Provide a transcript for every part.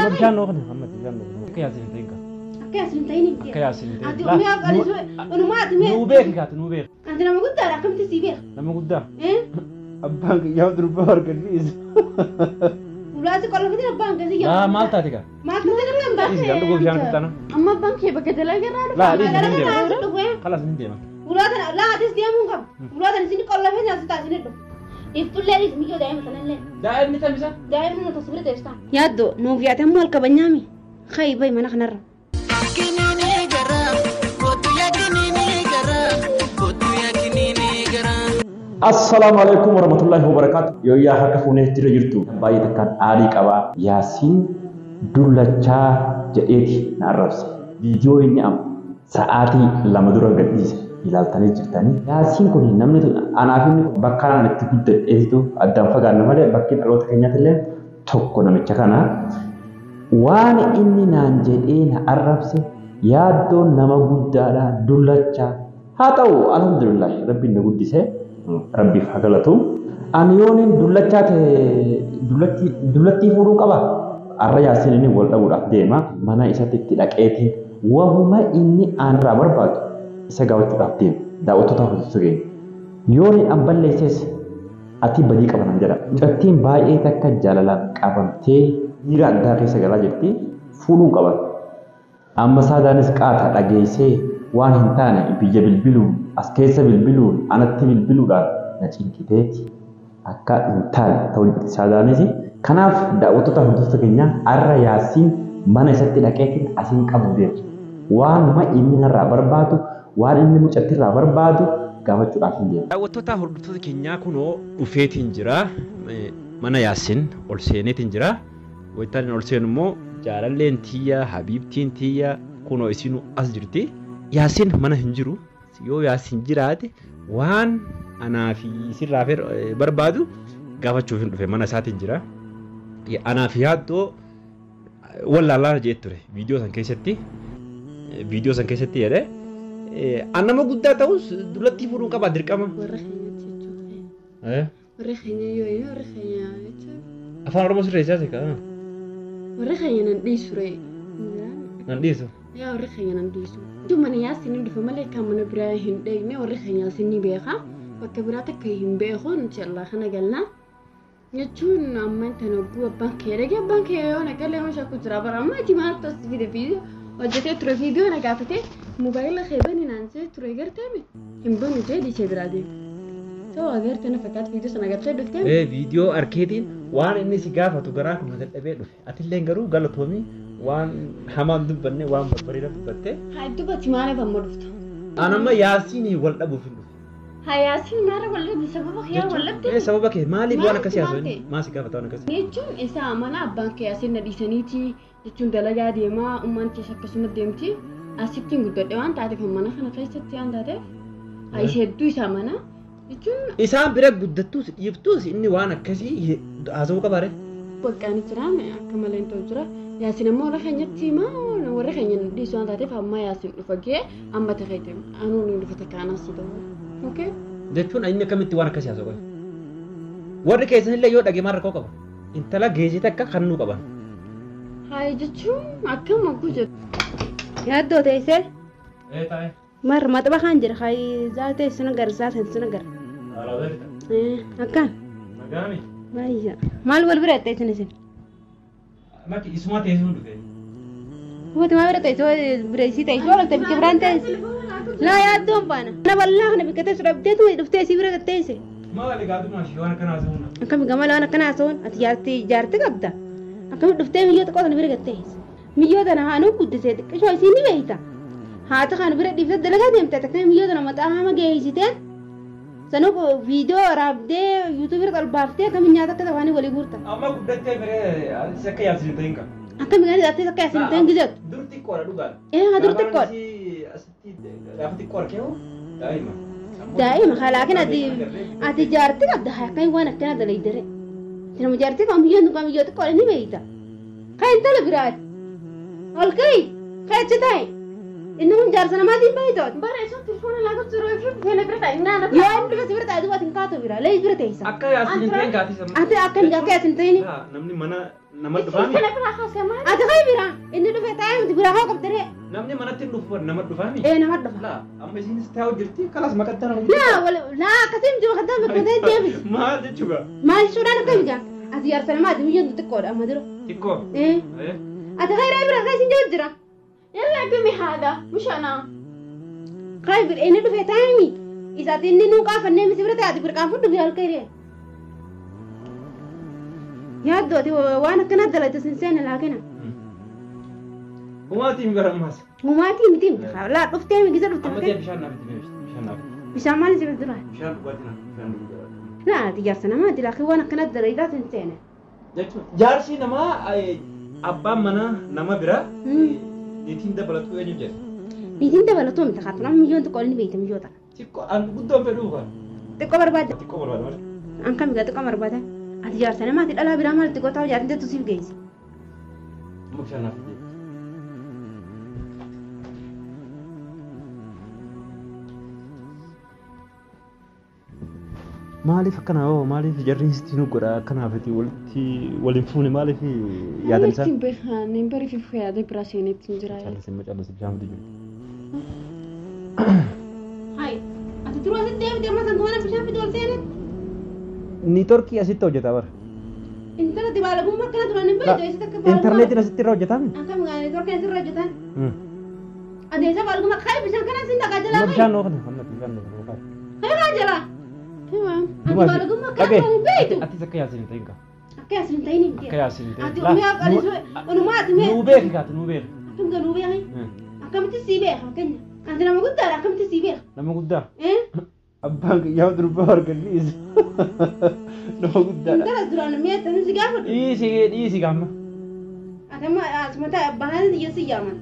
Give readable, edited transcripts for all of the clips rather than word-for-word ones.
Amma bishaan noo kana amma bishaan noo. Akka Yaasiin hin ta'in ka. Akka Yaasiin hin ta'in Akka Yaasiin hin ta'in. Ati umiyaa onumaa ati mee. Nuu beeki kaati nuu beeki. Ati nama guddaadha akkamitti sii beeka? Nama guddaa. Eh? Abbaan kiyyaa durbaa argisiisa. Ulaasi qollofatin abbaan keessi yaa. Laa maal taate kaa? Maal taate namni hin Dhiisi kan dhuguu bishaan kuttaana. Amma abbaan kee bakka dalagaa irraa dhufa. Laa dhiisi hin deema. Magaalaa dhufe. Kalas hin deema. Ulaa tana laa atis deemuu hin qabu. Ulaa tana isin qollofee nyaata taasisan dhufu. Iftullee dhiisi miyyoo daa'ima sanallee. Daa'imni tamisa. Daa'imni nu tasbira teessisa. Yaaddoo nuuf yaate ammoo halkabanyaan Khayi bahi mana kanarra. Assalaamu alaikum warahmatullahi wabarakatuh. Yooyyaa harka fuunee jira jirtu. Baay'ee takkaan aarii qabaa. Yaasiin dullachaa jedheeti na arrabse. Viidiyoo inni amma sa'aatii 2 dura gadhiise ilaaltanii jirtanii. Yaasiin kun namni anaaf inni kun bakka anaan itti guddadheetitu addaan fagaanna malee bakki dhaloota keenyaatti tokko namicha kana. Waan inni naan jedhee na arrabse yaaddoon nama guddaadha dullachaa. Haa ta'u alhamdulillah rabbiin na guddise rabbiif haa galatu. Ani yooniin dullachaa ta'e dullattii fuudhuu qaba. Arra Yaasiin inni wal dhabuudhaaf deema. Mana isatti itti dhaqeetiin wahuma inni aanirraa barbaadu isa gaafachuudhaaf deema. Daawwattoota hordoftoota keenya. Yooniin an balleesses ati badii qaba nan jedha. Mucattiin baay'ee takka jaalalaan qabamtee miira addaa keessa galaa jirti. Fuudhuu qaban. Amma saadaanis qaata dhageessee waan hin taane biyya bilbiluun as keessa bilbiluun anatti bilbiluudhaan na cinqiteeti akka hin taane ta'uu jirti saadaanis. Kanaaf daawwattoota hordoftoota keenyaa arra Yaasiin mana isatti dhaqeetiin asiin qabu deema. Waanuma inni narraa barbaadu waan inni mucattirraa barbaadu gaafachuudhaaf hin deemu. Daawwattoota hordoftoota keenyaa kunoo dhufeetiin jira. Mana Yaasiin ol seeneetiin jira. Wayitaan ol seenu immoo jaalalleen tiyya habiibtiin tiyya kunoo isinuu as jirti. Yaasiin mana hin jiru. Yoo Yaasiin jiraate waan anaa fi isirraa barbaadu gaafachuuf hin dhufe mana isaatiin jira. Anaa fi yaaddoo wallaalaa jedhee ture viidiyoo san keessatti. Viidiyoo san keessatti jedhee an nama guddaa ta'us dulattii fuudhuu qaba dirqama. Warra keenyatti jechuudha. Warra keenya yoo warra keenya jechuudha. Afaan Oromoo sirreessaa si kaa. Warra keenya nan dhiisu ree. Nan dhiisu. Yaa warra keenya nan dhiisu. Mana Yaasiin hin dhufe malee kan mana biraa hin dheegne warra keenya ni beeka. Bakka biraa takka hin beeku inshallah kana galna. Jechuun amma tana oguu abbaan kee dhage abbaan kee yoo na galee waan shakku jira bara amma ati maal tas fide viidiyoo hojjetee ture viidiyoo na gaafate mobaayila kee bani naan jee ture garteemi hin banu jee dhiisee biraa deeme. Ta'u agartee na fakkaata viidiyoo sana agartee dhufte. Viidiyoo arkeetiin waan inni si gaafatu garaa kun dadhabee dhufe. Atillee garuu galatoomii waan hamaan dubbanne waan babbareedaa dubbatte. Haa dubbatti maaliif amma dhuftu? An amma Yaasiin wal dhabuuf hin dhufe. Haa Yaasiin maaliif wal dhabde sababa kee wal dhabde? Sababa kee maaliif waan akkasii haasa'u? Maal si gaafata waan akkasii? Jechuun isaa mana abbaan kee Yaasiin na dhiisaniiti jechuun dalagaa deemaa ummaan keessa akkasuma deemti. Asittiin guddadhe waan taateef mana kana keessatti waan taateef isa hedduu isaa mana jechuun. Isaan bira guddattuus dhiiftuus inni waan akkasii haasa'uu qaba ree? Baqqaan jira akka malee hin ta'u jira. Yaasiin ammoo warra keenyatti himaa warra keenya dhiisu waan taateef amma Yaasiin dhufa gee amma ta'ee deema. Anuun hin dhufa takka anaas si ta'u. Okay. Jechuun inni akkamitti waan akkasii haasa'u qaba? Warri keessanillee yoo dhage maal rakkoo qaba? Intala geessite akka kannuu qaban. Haa jechuun akkam ogguu jedhu. Yaaddoo teessee? Ee taa'e. Mar maxxaba kan jira hayi zaa teessee na gara zaa teessee na gara. Akkaan. Nagaami. Baay'ee. Maal wal bira teessin isin? Maki isuma teessuu dhufe. Wooti maa bira teessoo bira isii teessoo walta bikka biraan teesse. Laa yaaddoon baana. Mana bal'aa kana bikka teessu dhabdeetu dhuftee isii bira teesse. Maali gaaduma ishee waan akkanaa haasa'uun? Akkami gama waan akkanaa haasa'uun ati jaartii qabda. Akkami dhuftee miyyoo xiqqoo sana bira teesse. Miyyoo tana haanuu guddisee xiqqishoo isii ni beeyta. Haati kana bira dhiiftee dalagaa deemte akkami miyyoo tana maxaa hama geessitee sanuu viidiyoo waraabdee yuutuubii irra baaftee akkami nyaata akka tafaanii walii guurta. Amma guddattee biree akka Yaasiin hin ta'in qaba. Akkami gani ati akka Yaasiin hin ta'in gizeetu. Dur xiqqoodha dhugaadha. Dur xiqqoodha. Asitti gaafa xiqqoo argee daa'ima. Daa'ima laakiin ati jaartii qabda akkami waan akkanaa dalaydare. Nama jaartii qabu miyyoo nuqaa miyyoo xiqqoodha ni beeyta. Kan intala biraati. Ol ka'i ka'i achi taa'i. Inni kun jaarsa namaatiin baay'ee Bara isu telefoona laa jiru fi feene bira taa'e naa Yoo inni dhufe si bira taa'e duuba atiin kaatu bira lee bira teessa. Akka Yaasin hin ta'in kaati sama. Ati akka hin akka Yaasin ta'in. Namni mana nama dhufaami. Feene bira kaasee maal? Ati kai bira inni dhufe taa'e miti bira haa qabdee. Namni manatti hin dhufu nama dhufaami. Ee nama dhufa. Laa amma isinis taa'u jirti kalas maqattaa nama. Laa wala laa akkasii miti maqattaa maqattaa deebisi. Maal jechuudha? Maal jechuudhaan akka migaa? Ati jaarsa namaati biyyoon xixiqqoodha amma dura. Xiqqoo? Ee. Ati kai bira kai sin jiru jira. Yalla gumi haadha مش أنا. Kai bira inni dhufe taa'e isaati inni nuu qaafannee miti bira taa'e bira qaafadhu fi halkee. Yaaddoo ati waan akkana dalagde sin seene laakina. Humaatiin bara ammaas. Humaatii miti laa dhuftee gisa dhufte. Amma ta'e bishaan naaf itti bishaan naaf. Bishaan maal si bira? Bishaan dhugaatii naaf bishaan dhugaatii. Laa ati jaarsa namaati laakiin waan akkana dalagdaa sin seene. Jechuun jaarsi namaa abbaan mana nama bira niitiin dabalatu eenyu jedha. Niitiin dabalatu miti kaatu nama miyyoo xiqqoo inni beekte miyyoo ta'a. Xiqqoo an guddoon fedhuu kan. Xiqqoo barbaada. Xiqqoo barbaada malee. An kam egaa xiqqoo barbaada. Ati jaarsa namaati dhalaa biraa maal xiqqoo ta'u jaartin jettu siif geessi. Amma bishaan naaf itti. Maaliif akkana hoo maaliif jarri sitti nu godha akkanaaf itti walitti waliin fuune maaliif yaadan isaa? Ittiin beekan hin bari fi yaada biraa seenetti hin jira. Callisii ma callisii bishaan fidu jiru. Hai ati turuu asitti deebite amma sangumaan bishaan fidu ol seenetti. Niitoorkii asitti hojjeta bara. Intala dibaalagummaa akkana duraan hin beektu eessatti akka baalagummaa. Intarneetiin asitti irra hojjetame? Akkam gaa niitoorkiin asirra hojjetan. Adeemsa baalagummaa kai bishaan kana sin dhagaa jalaa. Bishaan noo kana amma bishaan noo kana. Kai gaa jalaa. Ati baalagummaa akkana duraan hin beektu. Atis akka Yaasin hin ta'in kaa. Akka Yaasin hin ta'in hin Akka Yaasin hin ta'in. Ati umiyaa qalisuu onumaa ati mee. Nuu beeki kaati nuu beeki. Akkam gaa nuu beeki. Akkamitti sii beeka fakkeenya. Ati nama guddaadha akkamitti sii beeka. Nama guddaa. Abbaan kiyyaa durbaa arganni nama guddaadha. Intala duraan mi'a ta'in si gaafadhu. Dhiisi dhiisi gaamma. Ati amma asuma taa'e abbaan xiyya si yaaman.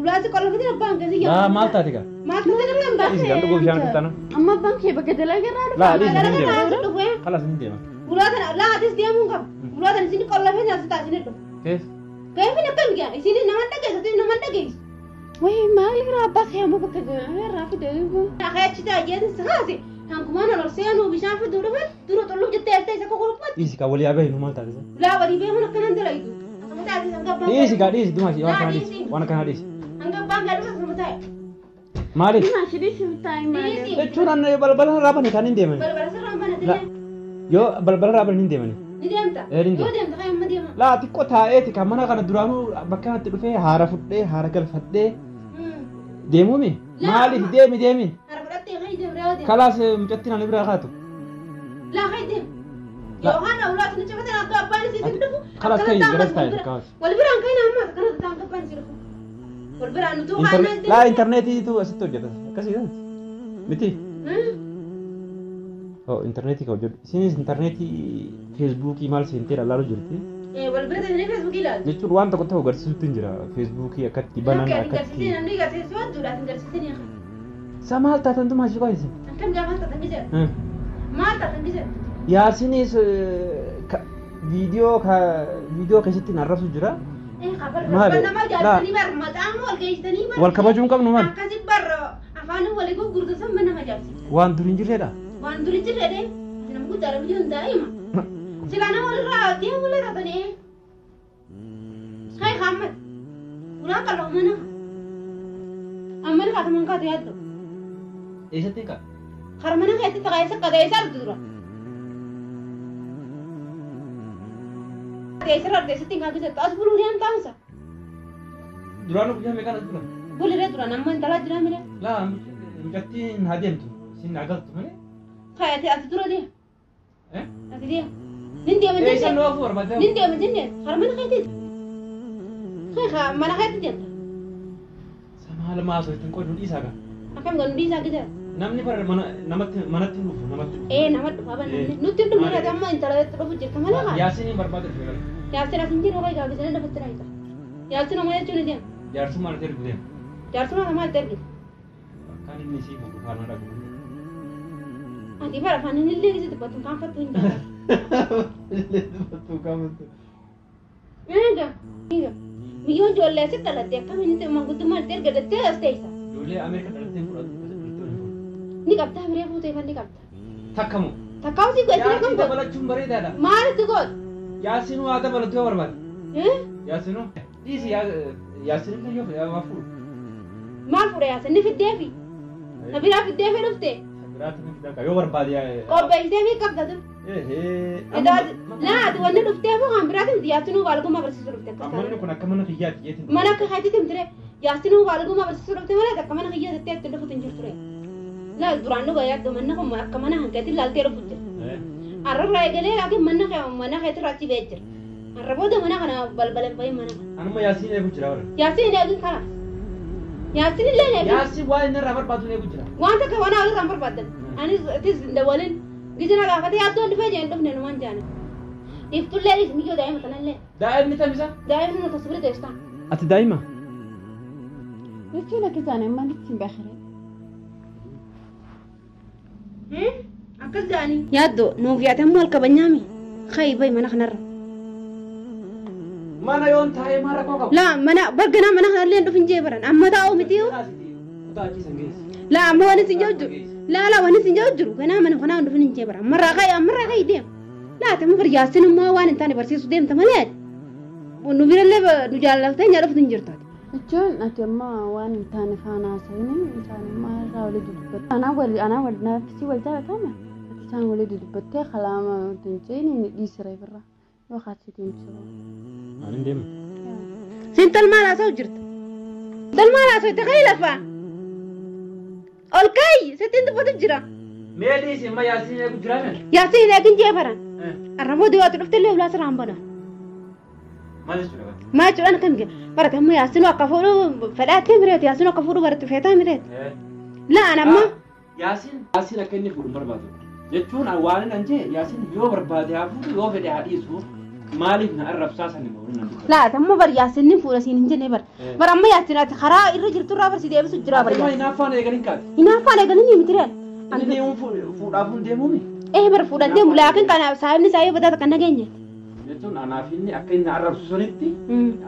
Ulaasi qollofatin abbaan kee si yaaman. Laa maal taate gaa? Maal taate nama hin Dhiisi gaa dhuguu bishaan qixxaana. Amma abbaan kee bakka dalagaa irraa dhufa. Laa dhiisi hin deema. Dhufe. Kalas hin deema. Ulaa tana laa atis deemuu hin qabu. Ulaa tana isin qollofee as ta'a isin dhufu. Keessa. Keefin akkam gaa isin nama dhageessu isin nama dhageessu. Wayii maal irraa abbaa kee ammoo bakka irraa fide. Akee achi taa'e jeetin si kaase. Hankumaan ol seenuu bishaan fiduu dhufan dura xulluuf jettee yaadda isa kokkolfatti. Dhiisi gaa walii abeenu maal taate? Laa walii beekuun akkanaan dalagitu. Asuma taa'e hanga abbaan. Dhiisi gaa dhiisi dumaa waan kana dhiisi waan kana dhiisi. Hanga abbaan gaa dhufa asuma taa'e. Maaliif? Dumaa shi dhiisi taa'e maali? Jechuun anna balbala raabani kan hin deemani. Balbala sirraan banate. Yoo balbala raabani hin deemani. Ni deemta. Yoo deemta kan amma deema. Laa xiqqoo taa'eeti kan mana kana duraanuu bakka kanatti dhufee haara fudhee haara galfadhee deemuumi? Maaliif deemi deemi? Haara fudhattee kan deemu reewa deema. Kalaas mucattiin ani biraa kaatu. Laa kan deemu. Yookaan awlaa sun cufatan akka abbaan isii sin dhufu. Kalaas kan garas taa'e kaas. Wal biraan kan amma kana ta'an akka abbaan isii dhufu. Wal biraan nutuu kaan Laa intarneetiitu asitti hojjeta akkasii miti. Oh intarneetii kan hojjetu isinis intarneetii feesbuukii maal seentee ilaaluu jirti. Wal bira ta'anii feesbuukii ilaalu. Jechuun waan tokko tokko agarsiisutti hin jira feesbuukii akkatti banan akkatti. Namni agarsiisu hedduudha hin agarsiisin. Sa maal taatan tumaa shi qoyise? Akkam gaafa taatan gisa? Maal taatan gisa? Yaasinis viidiyoo keessatti hin arrabsu jira. Maali? Nama jaallatanii bar maqaan wal geessanii bar. Wal kabajuu hin qabnu maal? Akkasi bar afaan walii gurgurtan nama jaabsi. Waan dur hin jirredha. Waan dur hin jirredhe. Nama guddaadha biyyoon daa'ima. Sila nama walirraa deemuu illee taatanii. Kai Ahmad. Ulaa qal'oo mana. Amma ni kaataman kaatu yaaddu. Eessatti kaa? Kara mana keessatti ta'ee isa qadee isa argu dura. Eessarra argu eessatti hin kaakisattu as buluu deem taa'umsa. Duraan guyyaa meeqaan as bulan? Buliree turan amma intalaa jira mire. Laa mucattiin haa deemtu sin agartu malee. Kai ati ati dura deem. Ati deem. Nin deema jennee. Eessan nu afur barbaadde? Nin deema jennee kara mana keetii. Kai mana keetii deemta. Samaal maasoo ittiin qoodnu dhiisaa gaa. Akkam galu dhiisaa gisa. Namni bara namatti manatti dhufu namatti dhufu. Ee nama dhufa ban namni nutti hin dhufne irratti amma intala itti dhufu jirta malee kaa. Yaasiin hin barbaadu dhufe gara. Yaasiin as hin jiru kai gaafisanii lafatti raayita. Yaasiin homaa jechuun ni deema. Jaarsummaa nuti ergu deema. Jaarsummaa maal itti ergite? Akkaan inni isii fuudhu faana dhabu. Ati bara afaan inni illee isitti dubbatu kaanfattu hin jaalatu. Illee dubbatu kaanfattu. Eega. Eega. Miyyoon ijoollee asitti dhalatte akkamiin manguddummaa itti erga as teessa. Ijoollee Ameerikaa dhalattee fudhatu. Ni qabdaa miree fuutee kan ni qabda. Takkamu. Takkaa osii gosa Yaasiin kam godhu? dabalachuun bareedaadha. Maalitti godhu? Yaasinuu haa dabalatu yoo barbaade. Yaasinuu. Dhiisi Yaasin illee yoo waa fuudhu. Maal fuudha Yaasin ni fiddeefi? Na biraa fiddeefi dhufte? Biraatti ni fidaa yoo barbaade. Qopheessitee fi qabda dur. Laa ati wanni dhufteefu kan biraatti miti Yaasinuu baalgummaa barsiisuu dhufte akkas taate. Manni kun akka mana kiyyaati jeetiin. Mana akka keetitti miti ree. Yaasinuu baalgummaa barsiisuu dhufte malee akka mana kiyyaatti itti dhufutu hin jirtu ree. Laa duraan dhuga yaaddu manni kun akka mana hankeetti laaltee dhufu jira. Arrarraa eegalee laakiin manna kee mana keetirraa achi ba'ee jira. Arra booda mana kana balbala hin bahin mana kana. Anuma Yaasiin eegu jira warra. Yaasiin eegin kanas. Yaasiin illee eegin. Yaasiin waan inni irraa barbaadu eegu jira. Waan takka waan irraa hin barbaadan. Anis atis hin dawwalin. Gizina gaafatee yaaddoon dhufee jeen dhufne numaan jaana. Dhiftullee dhiis miyyoo daa'ima kanallee. Daa'imni tamisa? Daa'imni nu tasbira teessaan. Ati daa'ima? Jechuun akka isaan amma nutti hin beekne. Akkas jaanii. Yaaddoo nuuf yaadamuu halkabanyaami. Kayi bahi mana kanarra. Mana yoon taa'ee maal rakkoo qabu? Laa mana barganaa mana kanallee hin dhufin jee baran amma taa'u miti yoo. Kutaa achiisan geessi. Laa amma waan isin jiru laa laa waan isin jiru ganaa mana kanaa hin dhufin hin jee baran ammarraa kayi deem. Laa ta'u bar Yaasin immoo waan hin taane barsiisuu deemta malee nu birallee nu jaallattee nyaa dhuftu hin jirtu. Jechuun ati amma waan hin taane faana haasa'in isaan immoo irraa walii dudubbatte. Anaa wal naafisii wal jaalatama. Ati isaan walii dudubbattee kalaama hin ceeni ni dhiisira birra. Yoo kaasitiin jiru. Ani deema. Sintal maal haasa'u jirta? Sintal maal haasa'u itti kayi lafa? Ol kayi sittiin dubbatu jira. Mee dhiisi amma Yaasiin eegu jira men? Yaasiin eegin jee baran. Arra booda yoo ati dhufte illee ulaa sirraa hin banaan. Maal jechuudha? Maal jechuudhaan kan barate amma Yaasinuu akka fuudhu fedhaatee mireeti Yaasinuu akka fuudhu barate feetaa mireeti. Laa an amma. Yaasiin akka inni fuudhu barbaadu. Jechuun waan inni jee Yaasiin yoo barbaade haa fuudhu yoo fedhe haa dhiisu maaliif na arrabsaa sani waliin nan dubbata. Laa amma bar Yaasiin ni fuudha siin hin jenne bar. Bar amma Yaasiin ati karaa irra jirtu irraa barsi deebisu jira bar. Amma hinaaffaan eegalin kaati. Hinaaffaan eegalin ni miti ree. Inni deemuun fuudhaaf hin deemuumi. Bar fuudhan deemu laakiin kana saahibni isaa yoo badaata kan nageenye. Jechuun anaaf inni akka inni arrabsu sanitti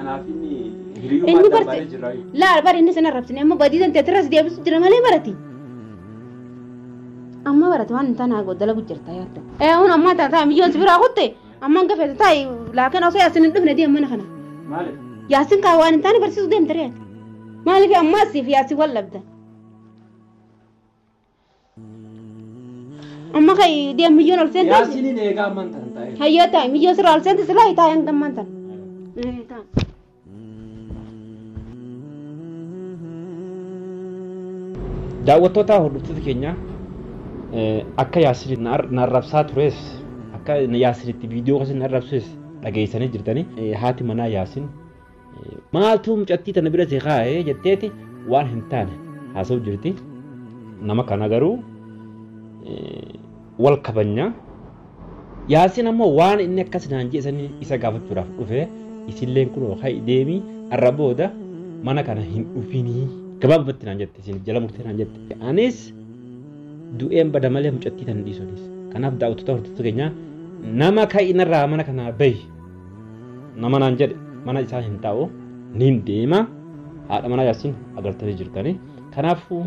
anaaf inni hiriyyummaa adda baanee jirra. Laa bar inni sin arrabsine amma badii san teetirras deebisu jira malee barati. Amma barate waan hin taane dalagu jirta yaadda. Hun amma taataa miyyoon si biraa kutte amma hanga feete taa'i laakiin osoo Yaasiin hin dhufne deem mana kana. Maaliif? Yaasiin kaa waan hin taane barsiisuu deemte ree. Maaliif amma asiif Yaasiin wal dhabda? Amma kai deem miyyoon ol seente. Yaasiin eegaa ammaan tan taa'e. Hayyoo taa'i miyyoo sirraa ol seente silaa taa'i hanga ammaan tan. Daawwattoota hordoftoota keenya akka Yaasiin na arrabsaa tures akka Yaasinitti viidiyoo akkasii na arrabses dhageessanii jirtanii haati manaa Yaasiin maaltu mucattii tana bira si kaa'ee jetteeti waan hin taane haasa'u jirti. Nama kana garuu wal kabanya. Yaasiin ammoo waan inni akkas naan jedhe isa gaafachuudhaaf dhufe isilleen kunoo ha'i deemii arra booda mana kana hin dhufinii gabaabumatti naan jette isin jala murtee naan jette. Anis du'een bada malee mucattii tana dhiisuunis. Kanaaf daawwattoota hordoftoota keenyaa nama ka'inarraa mana kanaa bahi nama naan jedhe mana isaa hin taa'u niin deema haadha manaa Yaasiin agartanii jirtanii. Kanaafuu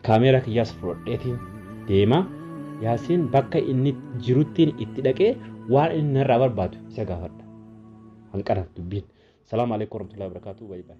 kaameeraa kiyyaas fudhadheetiin deema. Yaasiin bakka inni jiruttiin itti dhaqee waan inni narraa barbaadu isa gaafadha. Hanqana dubbiin. Salaamu alaikum warahmatullahi wabarakatuh. Bye bye.